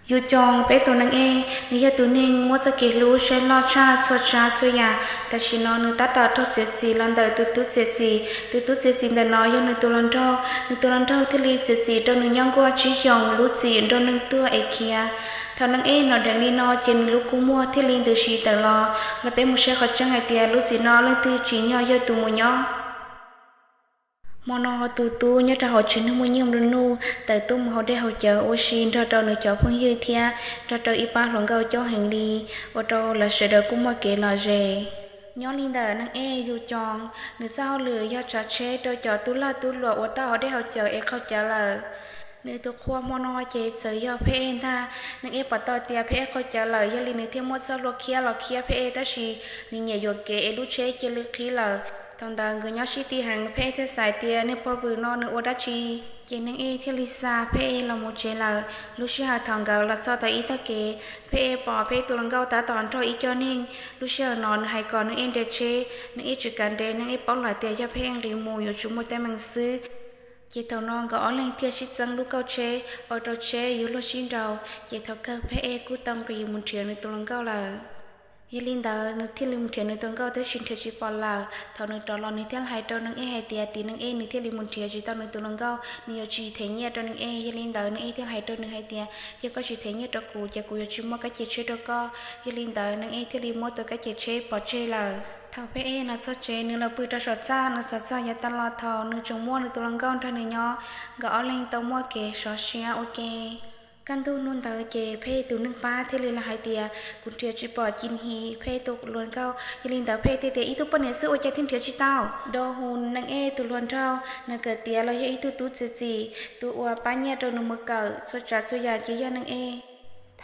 Yus Coos peb tus neeg ej, nws yog tus neeg muaj txoj kev hlub saib loj tshaj txhua tsav txhua yam. Tam sim no nws tab tom raug txiav txim los ntawm tus tub txiav txim. Tus tub txiav txim ntawm no yog nws tus hluas nraug. Nws tus hluas nraug thiaj li txiav txim rau nws nyob nkuaj tsib xyoos, lub txim nrog neeg tuag es khiav. Thaum neeg ej hnov dheev li no ces nws lub kua muag thiaj li ntws si tawm los. Los peb mus saib qhov tseeb hais tias lub txim no leej twg tsim nyog yog tus mus nyob. Hmo no tus tub nyob rau hauv tsev neeg muaj nyiaj nplua nuj tawm tuaj mus haus dej haus cawv ua si nrog rau nws cov phooj ywg thiab nrog rau ib pab hluas nkauj coob heev li, ua rau lawv sawv daws kuj muaj kev lom zem. Nyob li ntawm neeg ej Yus Coos, nws txoj hauj lwm yog tsav tsheb rau cov tub lag tub luam uas tau haus dej haus cawv es qaug cawv lawm. Nws tus qhua hmo no ces txawm yog Pheb Ej ntag. Neeg ej pom tau tias Pheb Ej qaug cawv lawm, yog li nws thiaj muab txoj hlua khiab los khiab Pheb Ej, tab sis nws nyiam yuam kev es lub tsheb cia li qhib lawm. Thaum ntawd nkawd nyob sib ti heev, Pheb Ej thiaj xav tias niag pog vwm no nws ua dab tsi, ces neeg ej thiaj li xa Pheb Ej los mus tsev lawm. Lub sij hawm thaum nkawd los txog tau ib tag kev, Pheb Ej pom Pheb Ej tus hluas nkauj tab tom nrog ib co neeg. Lub sij hawm no nws hais kom neeg ej nres tsheb, neeg ej tsis kam nres, neeg ej paub lawm tias yog Pheb Ej nqis mus yuav tsum muaj teeb meem xwb. Ces thaum no nkawd ob leeg thiaj sib txeeb lub kauj tsheb, ua rau tsheb yuav luag sib nraus, ces thaum kawg Pheb Ej kuj tau nqis mus nrhiav nws tus hluas nkauj lawm. Yog li ntawd nws thiaj li mus nrhiav nws tus nkauj tab sis nrhiav tsis pom lawm. Thaum nws rov los nws thiaj hais rau neeg ej hais tias tim neeg ej nws thiaj li mus nrhiav tsis tau nws tus hluas nkauj, nws yuav tsis them nyiaj rau neeg ej. Yog li ntawd neeg ej thiaj hais rau nws hais tias yog koj tsis them nyiaj rau kuv ces kuv yuav tsis muab kab cia tsheb rau koj. Yog li ntawd neeg ej thiaj li muab tus kab cia tsheb pov tseg lawm. Thaum Pheb Ej los txog tsev nws los pw rau saum txaj, nws xav txog yav tas los thaum nws tseem muaj nws tus hluas nkauj nrog nws nyob, nkawd ob leeg tau muaj kev sov siab ua ke. Kaj ntug hnub ntawd ces Pheb Ej tus neeg pab thiaj li los hais tias kuv nrhiav tsis pom Ci Hi, Pheb Ej tus hluas nkauj. Yog li ntawd Pheb Ej thiaj tias ib tug poj niam xwb ua cas thiaj nrhiav tsis tau. Dau Hun, neeg ej tus hluas nraug, nws kawm tiav los yog ib tug tub txiav txim, tus uas pab nyiaj rau nws mus kawm txhua tsav txhua yam ces yog neeg ej.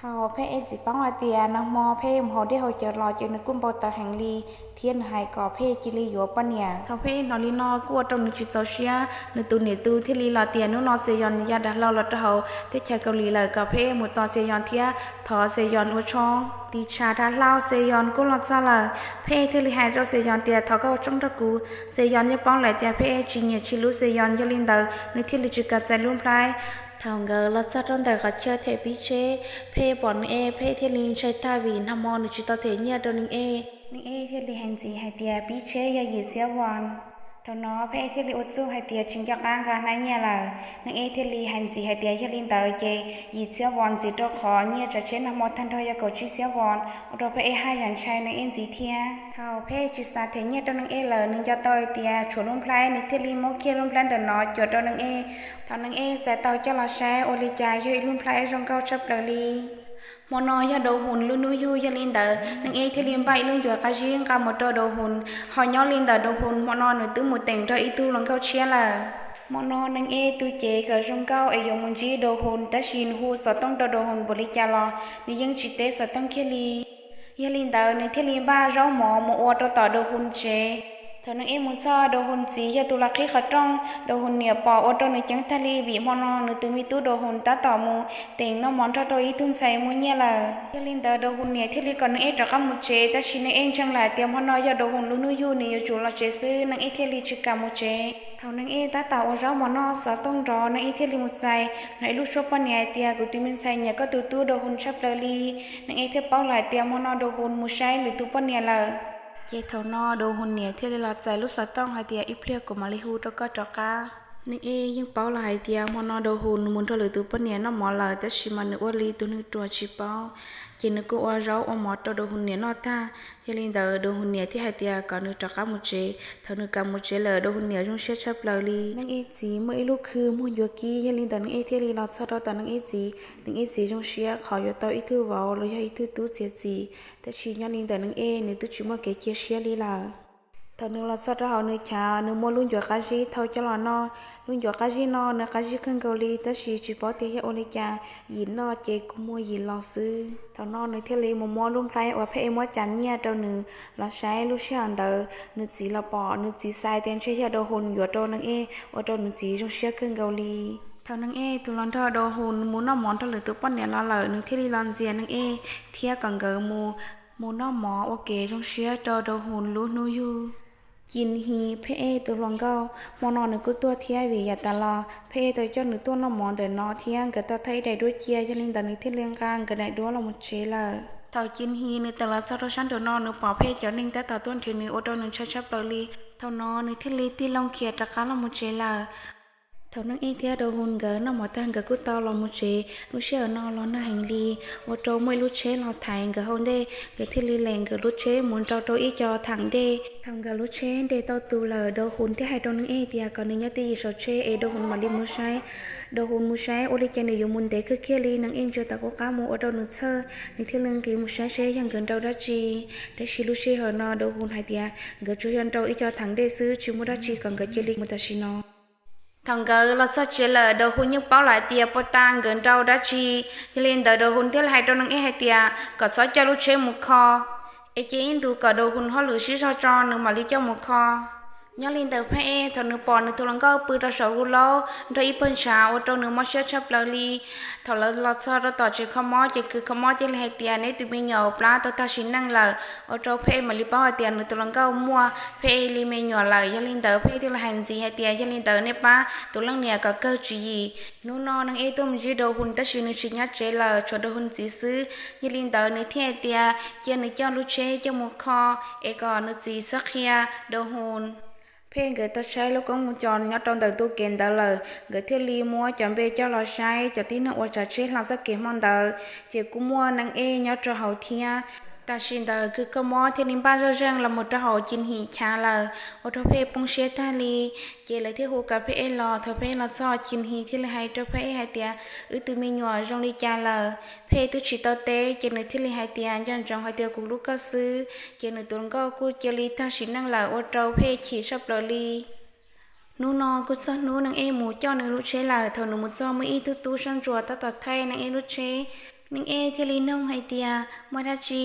Thaum Pheb Ej txiv paub hais tias nag hmo Pheb Ej mus haus dej haus cawv los ces nws kuj npau taws heev li, thiab nws hais kom Pheb Ej cia li yuav poj niam. Thaum Pheb Ej hnov li no kuj ua rau nws tsis txaus siab, nws tus niam tus thiaj li los tias hnub no Xes Yoos ya dav hlau los rau hauv teb chaws Kaus Lim lawm, kom Pheb Ej mus tos Xes Yoos thiab thov Xes Yoos ua tshoob. Tiv tshav dav hlau Xes Yoos kuj los txog lawm, Pheb Ej thiaj li hais rau Xes Yoos tias thov koj ua tshoob nrog kuv. Xes Yoos yeej paub lawm tias Pheb Ej tsis nyiam tsis hlub Xes Yoos, yog li ntawd nws thiaj li tsis kam txais lub nplhaib. Thaum nkawd los txog rau ntawm qhov chaw them pib tsheb, Pheb Ej pom neeg ej, Pheb Ej thiaj li ntshai tag vim nag hmo nws tsis tau them nyiaj rau neeg ej. Neeg ej thiaj li hais ntxiv hais tias pib tsheb yog yim txhiab voos. Thaum no Pheb Ej thiaj li ua txuj hais tias tsis nco qab nqa hnab nyiaj lawm. Neeg ej thiaj li hais ntxiv hais tias yog li ntawd ces yim txhiab voos ntxiv, rau qhov nyiaj tsav tsheb nag hmo tag nrho yog kaum tsib txhiab voos, ua rau Pheb Ej haj yam ntshai neeg ej ntxiv thiab. Thaum Pheb Ej tsis xav them nyiaj rau neeg ej lawm, nws nco tau hais tias tshuav lub nplhaib, nws thiaj li muab kiag lub nplhaib ntawm no cuam rau neeg ej. Thaum neeg ej txais tau coj los saib ua li cas yog ib lub nplhaib zoo nkauj tshaj plaws li. Hmo no yog Dau Hun lub hnub yug, yog li ntawd neeg ej thiaj li npaj ib lub ncuav qab zib nqa mus rau Dau Hun. Ho nyob li ntawm Dau Hun hmo no nws twb mus teem nrog ib tug hluas nkauj tshiab lawm. Hmo no neeg ej tu cev kom zoo nkauj es yuav mus ntsib Dau Hun, tab sis nws hu xov tooj rau Dau Hun npaum li cas los nws yeej tsis teb xov tooj kiag li. Yog li ntawd nws thiaj li npaj zaub mov mus ua rau tom Dau Hun tsev. Thaum neeg ej mus txog, Dau Hun txiv yog tus los qhib qhov rooj. Dau Hun niam pom ua rau nws ceeb tag li vim hmo no nws tus me tub Dau Hun tab tom mus teem noj mov nrog rau ib tug ntxhais muaj nyiaj lawm. Yog li ntawd Dau Hun niam thiaj li kom neeg ej rov qab mus tsev, tab sis neeg ej ntseeg lawm tias hmo no yog Dau Hun lub hnub yug, nws yuav tsum los tsev xwb, neeg ej thiaj li tsis kam mus tsev. Thaum neeg ej tab tom ua zaub mov noj xov tooj nrov, neeg ej thiaj li mus txais, hnov ib lub suab poj niam hais tias kuv tus me ntxhais nyiam koj tus tub Dau Hun tshaj plaws li. Neeg ej thiaj paub lawm tias hmo no Dau Hun mus saib lwm tus poj niam lawm. Ces thaum no Dau Hun niam thiaj li los txais lub xov tooj hais tias ib pliag kuv mam li hu rau koj rov qab. Neeg ej yeej paub los hais tias hmo no Dau Hun mus nrog lwm tus poj niam noj mov lawm, tab sis mas nws ua li tus neeg ruam tsis paub. Ces nws kuj ua zaub ua mov rau Dau Hun niam noj tag. Yog li ntawd Dau Hun niam thiaj hais tias kom nws rov qab mus tsev. Thaum nws kam mus tsev lawm, Dau Hun niam zoo siab tshaj plaws li. Neeg ej txiv muaj ib lub khw muag ncuav kib, yog li ntawd neeg ej thiaj li los txog rau tom neeg ej txiv. Neeg ej txiv zoo siab qhov yuav tau ib tug vauv los yog ib tug tub txiav txim, tab sis nyob li ntawm neeg ej nws twb tsis muaj kev cia siab li lawm. Thaum nws los txog rau hauv nws chav, nws muab lub ncuav qab zib thau coj los noj. Lub ncuav qab zib no nws qab zib kawg nkaus li, tab sis tsis paub tias yog ua li cas yim noj ces kuj muag yim los xwb. Thaum no nws thiaj li mus muab lub nplhaib uas Pheb Ej muab cam nyiaj rau nws los saib. Lub sij hawm ntawd nws txiv los pom, nws txiv xav tias ntshe yog Dau Hun yuav rau neeg ej, ua rau nws txiv zoo siab kawg nkaus li. Thaum neeg ej tus hluas nraug Dau Hun mus noj mov nrog lwm tus poj niam los lawm, nws thiaj li los ntxias neeg ej thiab kom nkawd mus, mus noj mov ua kev zoo siab rau Dau Hun lub hnub yug. Cin Hi, Phej Ej tus hluas nkauj, hmo no nws kuj tuaj thiab vim yav tas los Phej Ej tau coj nws tuaj noj mov ntawm no thiab nkawd tau thaij ib daim duab cia, yog li ntawd nws thiaj li nqa nkawd daim duab los mus tsev lawm. Thaum Cin Hi nws tawm los txog rau sab nraum no nws pom Phej Ej cov neeg tab tom tuaj nrhiav nws ua rau nws ntshai tshaj plaws li. Thaum no nws thiaj li tig loo khiav rov qab los mus tsev lawm. Thaum Neej Ej thiab Dau Hun nkawd noj mov tag nkawd kuj tau los mus tsev. Lub sij hawm no los nag heev li, ua rau muaj ib lub tsheb los thaiv nkawd hauv ntej, nkawd thiaj li lem nkawd lub tsheb mus nrau rau ib co theem dej. Thaum nkawd lub tsheb nres tau tus lawm, Dau Hun thiaj hais rau Neej Ej tias kom nws nyob twj ywm saum tsheb es Dau Hun mam li mus saib. Dau Hun mus saib ua li cas nws yuav mus ntev kawg kiag li, Neej Ej ntsia tau qub qab mus ua rau nws txhawj, nws thiaj li nqis mus saib seb yog nkawd nrau dab tsi. Tab sis lub sij hawm no Dau Hun hais tias nkawd tsuas yog nrau ib co theem dej xwb, tsis muaj dab tsi, kom nkawd cia li mus tam sim no. Thaum nkawd los txog tsev lawm, Dau Hun yeej paub lawm hais tias puag ta nkawd nrau dab tsi. Yog li ntawd Dau Hun thiaj li hais rau Neej Ej hais tias kom txhob coj lub tsheb mus kho, es cia ib ntus kom Dau Hun hauj lwm sib zog tso nws mam li coj mus kho. Nyob li ntawd Phej Ej thaum nws pom nws tus hluas nkauj pw rau saum lub laub nrog ib pawg ntshav ua rau nws mob siab tshaj plaws li. Thaum lawv los txog rau tom tsev kho mob ces kws kho mob thiaj li hais tias neb tus me nyuam plab tau tag sim neej lawm, ua rau Phej Ej mam li paub hais tias nws tus hluas nkauj muaj Phej Ej li me nyuam lawm. Yog li ntawd Phej Ej thiaj li hais ntxiv hais tias yog li ntawd nej pab tus leej niam kom kawg tswv yim. Hnub no Neej Ej tuaj mus ntsib Dau Hun tab sis nws tsis nyob tsev lawm, tshuav Dau Hun txiv xwb. Yog li ntawd nws thiaj hais tias cia nws coj lub tsheb coj mus kho es kom nws txiv txhob qhia Dau Hun. Phej Ej nkawd tau tshaib lub koob mus cos nyob rau ntawm ntu kev ntawd lawm, nkawd thiaj li muab cov npe coj los saib cov tib neeg uas tsav tsheb hla txoj kev hmo ntawd, ces kuj muaj Neej Ej nyob rau hauv thiab. Tam sim ntawd kws kho mob thiaj li npaj zoj zeeg los mus rau hauv Cin Hi chav lawm, ua rau Phej Ej poob siab tag li. Ces lawv thiaj hu kom Phej Ej los, thaum Phej Ej los txog Cin Hi thiaj li hais rau Phej Ej hais tias wb tus me nyuam zoo li cas lawm. Phej Ej twb tsis tau teb ces nws thiaj li hais tias nco ntsoov hais tias kuv hlub koj xwb. Ces nws tus hluas nkauj kuj cia li tag sim neej lawm ua rau Phej Ej chim tshaj plaws li. Hnub no kuj txog hnub Neej Ej mus coj nws lub tsheb lawm, thaum nws mus txog muaj ib tug tub soj ntsuam tab tom thaij Neej Ej lub tsheb. Neej Ej thiaj li noog hais tias muaj dab tsi,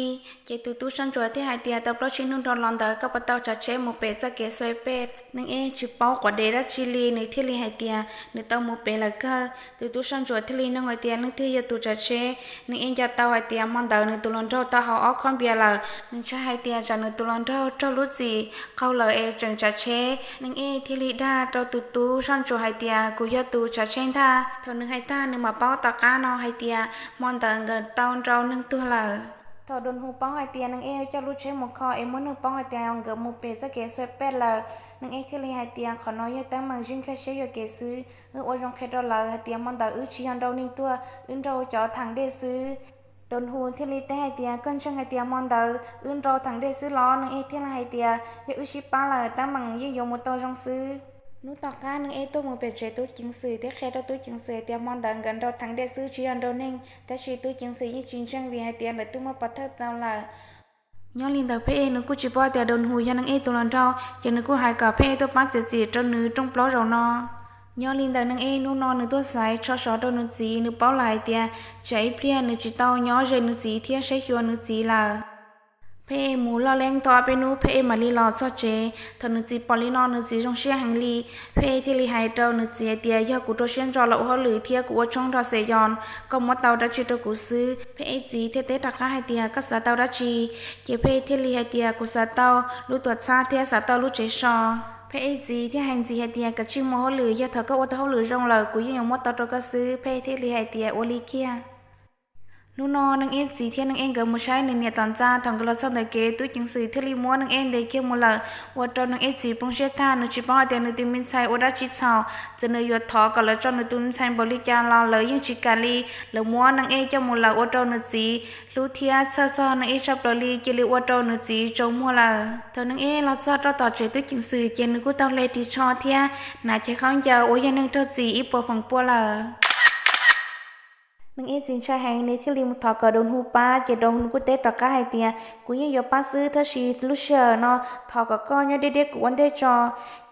ces tus tub soj ntsuam thiaj hais tias tau plaub tsib hnub dhau los ntawd koj puas tau tsav tsheb mus pem txoj kev Xais Pej? Neej Ej tsis paub quav dev dab tsi li, nws thiaj li hais tias nws tau mus pem lawm kawg. Tus tub soj ntsuam thiaj li noog hais tias leej twg yog tus tsav tsheb. Neej Ej nco tau hais tias hmo ntawd nws tus hluas nraug tau haus ob khob npias lawm, nws ntshai hais tias tsam nws tus hluas nraug raug lub txim qaug lawm es tseem tsav tsheb. Neej Ej thiaj li dag rau tus tub soj ntsuam hais tias kuv yog tus tsav tsheb ntag. Thaum nws hais tag nws mam paub tom qab no hais tias hmo ntawd nkawd tau nrau neeg tuag lawm. Thaum Doo Hu paub hais tias Neej Ej coj lub tsheb mus kho es muaj neeg paub hais tias nkawd mus pem txoj kev Xais Pej lawm, Neej Ej thiaj li hais tias qhov no yog teeb meem zij nkag siab yuam kev xwb, wb ua zoo qhia rau lawv hais tias hmo ntawd wb tsis yog nrau neeg tuag, wb nrau cov theem dej xwb. Doo Hu thiaj li teb hais tias koj ntseeg hais tias hmo ntawd wb nrau theem dej xwb los? Neej Ej thiaj li hais tias yog wb sib pab lawm teeb meem yeej yuav mus tau zoo xwb. Hnub tom qab Neej Ej tuaj mus pem tsev tub ceev xwm thiab qhia rau tub ceev xwm hais tias hmo ntawd nkawd nrau theem dej xwb tsis yog nrau neeg, tab sis tub ceev xwm yeej tsis ntseeg vim hais tias lawv twb muab pov thawj tau lawm. Nyob li ntawd Phej Ej nws kuj tsis paub tias Doo Hu yog Neej Ej tus hluas nraug, ces nws kuj hais kom Phej Ej tuaj pab txiav txim rau nws rooj plaub zaum no. Nyob li ntawd Neej Ej hnub no nws tuaj xaiv tsho sov rau nws txiv, nws paub lawm hais tias tsam ib pliag nws tsis tau nyob ze nws txiv thiab saib xyuas nws txiv lawm. Phej Ej mus loj leeb tau ob peb hnub Phej Ej mam li los txog tsev. Thaum nws txiv pom li no nws txiv zoo siab heev li. Phej Ej thiaj li hais rau nws txiv hais tias yog kuv rau siab ntso los ua hauj lwm thiab kuv ua tshoob nrog Xes Yoos, koj muab tau dab tsi rau kuv xwb? Phej Ej txiv thiaj teb rov qab hais tias koj xav tau dab tsi? Ces Phej Ej thiaj li hais tias kuv xav tau lub tuam txhab thiab xav tau lub tsev so. Phej Ej txiv thiaj hais ntxiv hais tias kav tsij mus hauj lwm, yog thaum koj ua tau hauj lwm zoo lawm kuv yeej yuav muab tau rau koj xwb. Phej Ej thiaj li hais tias ua li kiag. Hnub no Neej Ej txiv thiab Neej Ej nkawd mus saib nws niam tom ntxa, thaum nkawd los txog ntawm kev tub ceev xwm thiaj li muab Neej Ej ntes kiag mus lawm, ua rau Neej Ej txiv poob siab tag. Nws tsis paub hais tias nws tus me ntxhais ua dab tsi txhaum, txawm nws yuav thov kom lawv tso nws tus me ntxhais npaum li cas los lawv yeej tsis kam li. Lawv muab Neej Ej coj mus lawm ua rau nws txiv hlub thiab txhawj txog Neej Ej tshaj plaws li, cia li ua rau nws txiv tsaus muag lawm. Thaum Neej Ej los txog rau tom tsev tub ceev xwm ces nws kuj tau hle ris tsho thiab hnav cev khaub ncaws uas yog neeg raug txim ib puas feem pua lawm. Neej Ej txiv ntshai heev, nws thiaj li mus thov kom Doo Hu pab, ces Doo Hu kuj teb rov qab hais tias kuv yeej yuav pab xwb, tab sis lub sij hawm no thov kom koj nyob deb deb kuv ua ntej tso.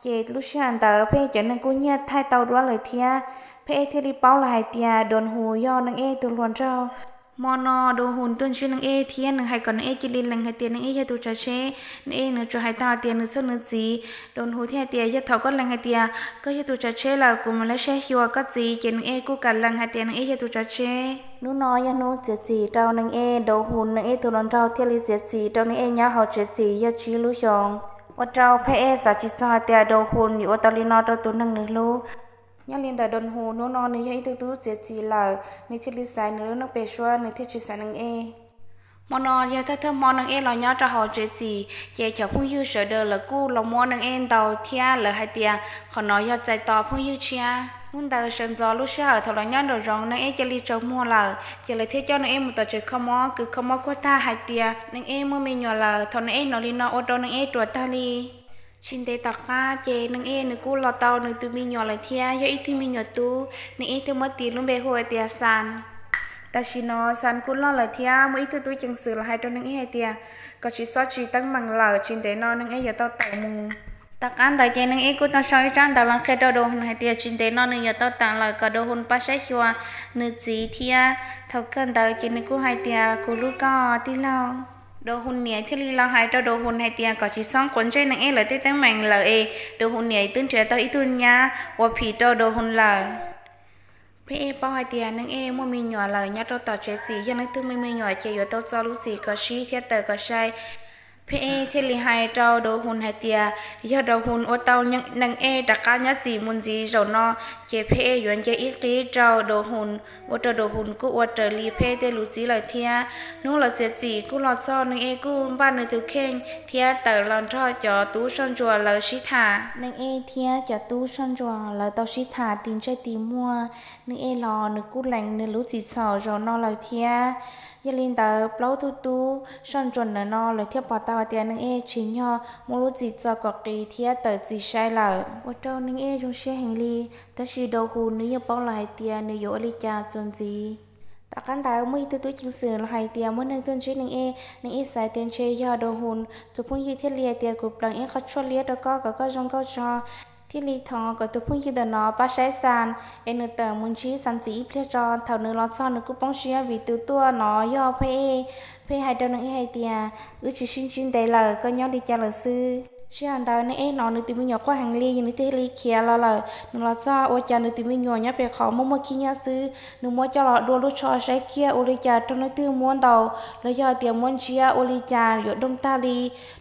Ces lub sij hawm ntawd Phej Ej cov neeg kuj nyiag thaij tau duab lawm thiab. Phej Ej thiaj li paub lawm hais tias Doo Hu yog Neej Ej tus hluas nraug. Hmo no Doo Hu tuaj ntsib Neej Ej thiab nws hais kom Neej Ej cia li lees hais tias Neej Ej yog tus tsav tsheb. Neej Ej nws tsuas hais tau hais tias nws txhawj nws txiv. Doo Hu thiaj hais tias yog thaum koj lees hais tias koj yog tus tsav tsheb lawm kuv mam li saib xyuas koj txiv, ces Neej Ej kuj kam lees hais tias Neej Ej yog tus tsav tsheb. Hnub no yog hnub txiav txim rau Neej Ej, Doo Hu Neej Ej tus hluas nraug thiaj li txiav txim rau Neej Ej nyob hauv tsev txim yog tsib lub xyoos. Ua rau Pheb Ej xav tsis txog hais tias Doo Hun yuav ua tau li no rau tus neeg nws hlub. Nyob li ntawm Doo Hun hnub no nws yog ib tug tub txiav txim lawm, nws thiaj li xaiv nws lub neej pem suab, nws thiaj tsis xaiv Neeg Ej. Hmo no yog thawj thawj hmo Neeg Ej los nyob rau hauv tsev txim, ces cov phooj ywg sawv daws lawv kuj los muab Neeg Ej ntaus thiab lawv hais tias qhov no yog txais tos phooj ywg tshiab. Hnub ntawd sawv ntxov lub sij hawm thaum lawv nyob nraum zoov Neeg Ej cia li tsaus muag lawm, ces lawv thiaj coj Neeg Ej mus tom tsev kho mob, kws kho mob kuj tag hais tias Neeg Ej muaj me nyuam lawm. Thaum Neeg Ej hnov li no ua rau Neeg Ej ruam tag li. Tsis ntev tom qab ces Neeg Ej nws kuj los tau nws tus me nyuam lawm thiab, yog ib tug me nyuam tub. Neeg Ej thiaj muab tis lub npe hu hais tias Xas. Tam sim no Xas kuj loj lawm thiab muaj ib tug tub ceev xwm los hais rau Neeg Ej hais tias kom tsis txhob tsis teeb meem lawm, tsis ntev no Neeg Ej yuav tau tawm mus. Tom qab ntawd ces Neeg Ej kuj tau sau ib tsab ntawv los qhia rau Doo Hun hais tias tsis ntev no nws yuav tau tawm lawm, kom Doo Hun pab saib xyuas nws txiv thiab. Thaum kawg ntawd ces nws kuj hais tias kuv hlub koj tij laug. Doo Hun niam thiaj li los hais rau Doo Hun hais tias kom tsis txhob quav ntsej Neeg Ej lawv tej teeb meem lawm es Doo Hun niam twb nrhiav tau ib tug nyab ua phim rau Doo Hun lawm. Pheb Ej paub hais tias Neeg Ej muaj me nyuam lawm nyob rau tom tsev txim, yog leej twg muaj me nyuam ces yuav tau txo lub txim kom sib thiab tawm kom sai. Pheb Ej thiaj li hais rau Doo Hun hais tias yog Doo Hun ua tau Neeg Ej rov qab nyob txim mus ntxiv zaum no, ces Pheb Ej yuav nce ib qib rau Doo Hun, ua rau Doo Hun kuj ua raws li Pheb Ej tej lus txib lawm thiab. Hnub lawv txiav txim kuj los txog, Neeg Ej kuj npaj nws tus kheej thiab tawm los nrog cov tub soj ntsuam lawv sib tham. Neeg Ej thiab cov tub soj ntsuam lawv tau sib tham tis ntsej tis muag. Neeg Ej los nws kuj lees nws lub txim txhaum zaum no lawm thiab. Yog li ntawd plaub tug tub soj ntsuam ntawm no lawv thiaj pom tau hais tias Neeg Ej tsim nyog muab lub txim txo kom qis thiab tawm txim sai lawm, ua rau Neeg Ej zoo siab heev li. Tab sis Doo Hun nws yeej paub lawm hais tias nws yuav ua li cas txuas ntxiv. Tom qab ntawd muaj ib tug tub ceev xwm los hais tias muaj neeg tuaj ntsib Neeg Ej. Neeg Ej xav tias ntshe yog Doo Hun tus phooj ywg thiaj li hais tias kuv pleev ib qho tshuaj liab rau koj kom koj zoo nkauj tso. Thiaj li thov kom tus phooj ywg ntawm no pab saib Xas es nws tawm mus ntsib Xas txiv ib pliag tso. Thaum nws los txog nws kuj poob siab vim tus tuaj no yog Pheb Ej. Pheb Ej hais rau Neeg Ej hais tias wb tsis sib ntsib ntev lawm, koj nyob li cas lawm xwb? Sij hawm ntawd Neeg Ej hnov nws tus me nyuam quaj heev li, nws thiaj li khiav los lawm. Nws los txog ua cas nws tus me nyuam nyob pem qhov muaj muaj khib nyiab xwb. Nws muab coj los dua lub tsho saib kiag ua li cas raug leej twg muab ntaus los yog tias muab ntsiab ua li cas yuav doog tag li.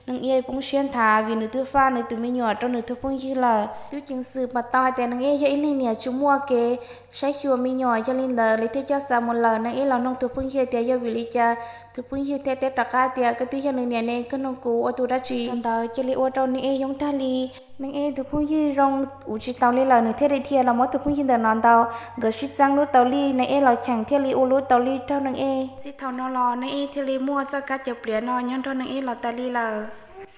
Neeg Ej poob siab nthav vim nws twb faj nws tus me nyuam rau nws tus phooj ywg lawm. Tub ceev xwm pom tau hais tias Neeg Ej yog ib leeg niam tsis muaj kev saib xyuas me nyuam, yog li ntawd lawv thiaj coj Xas mus lawm. Neeg Ej los noog tus phooj ywg tias yog vim li cas, tus phooj ywg thiaj teb rov qab tias koj twb yog nws niam ne, koj noog kuv ua tus dab tsi? Thaum ntawd cia li ua rau Neeg Ej yoob tag li. Neeg Ej tus phooj ywg zoo ua tsis taus li lawm, nws thiaj li dhia los muab tus phooj ywg ntawm no ntaus. Nkawd sib txeeb lub taus lij, Neeg Ej los cheem thiaj li ua lub taus lij raug Neeg Ej. Txij thaum no los Neeg Ej thiaj li muaj txoj kab cawv pliav no nyob nrog Neeg Ej los tas li lawm.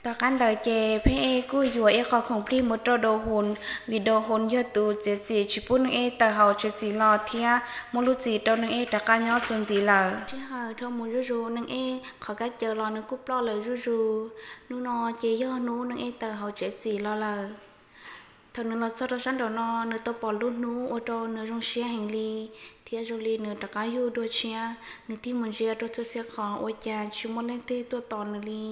Tom qab ntawd ces Pheb Ej kuj yuav ib qho khoom plig mus rau Doo Hun, vim Doo Hun yog tus txiav txim tsis pub Neeg Ej tawm hauv tsev txim los thiab muab lub txim rau Neeg Ej rov qab nyob txuas ntxiv lawm. Sij hawm dhau mus zuj zus, Neeg Ej qhov kab cawv los nws kuj ploj lawm zuj zus. Hnub no ces yog hnub Neeg Ej tawm hauv tsev txim los lawm. Thaum nws los txog rau sab nraum no, nws tau pom lub hnub ua rau nws zoo siab heev li, thiab zoo li nws rov qab yug dua tshiab. Nws tig mus ntsia rau txhua txhia qhov ua cas tsis muaj leej twg tuaj tos nws li.